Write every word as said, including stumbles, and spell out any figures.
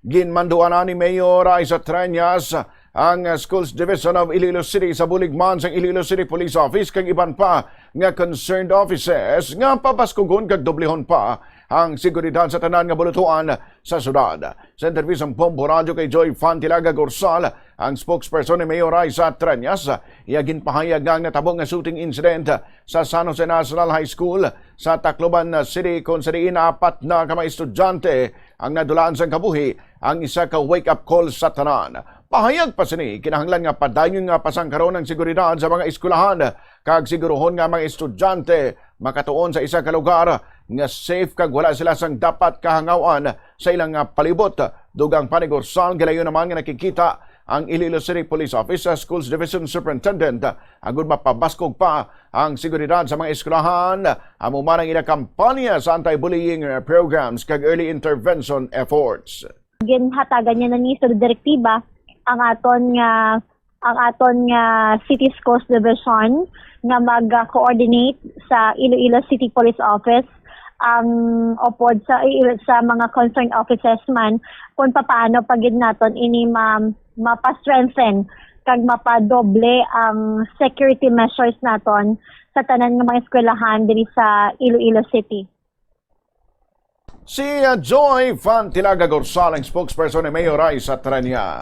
Ginmanduanan ni Mayor Raisa Treñas ang Schools Division of Iloilo City sa bulig man sang Iloilo City Police Office kag iban pa nga concerned offices nga pabaskugon kag doblehon pa ang seguridad sa tanan nga bulutuan sa syudad. Sa interview sang Bombo Radyo kay Joy Fantilaga Gorsal, ang spokesperson ni Mayor Raisa Treñas, iya ginpahayag nga ang natabo nga shooting incident sa San Jose National High School sa Tacloban City, kung sa diin apat na ka mga estudyante ang nadulaan sang kabuhi, ang isa ka wake-up call sa tanan. Pahayag pa sini, kinahanglan nga padayon nga pasangkaron ang seguridad sa mga eskwelahan kag siguruhon nga ang mga estudyante makatuon sa isa ka lugar nga safe kag wala sila sang dapat kahangawan sa ilang nga palibot. Dugang pa ni Gorsal, gilayon naman nga nakikita ang Iloilo City Police Office sa Schools Division Superintendent agud mapabaskog pa ang seguridad sa mga eskwelahan, amo man ang ila kampanya sa anti-bullying programs kag early intervention efforts. Ginhatagan niya na ni sa direktiba ang aton nga, ang aton nga City Schools Division nga mag-coordinate sa Iloilo City Police Office ang upod sa sa mga concerned offices man kung papaano pa gid naton ini ma, mapa-strengthen kag mapadoble ang security measures naton sa tanan nga mga eskwelahan diri sa Iloilo City. Si uh, Joy Fantilaga Gorsal, ang spokesperson ni Mayor Raisa Treñas.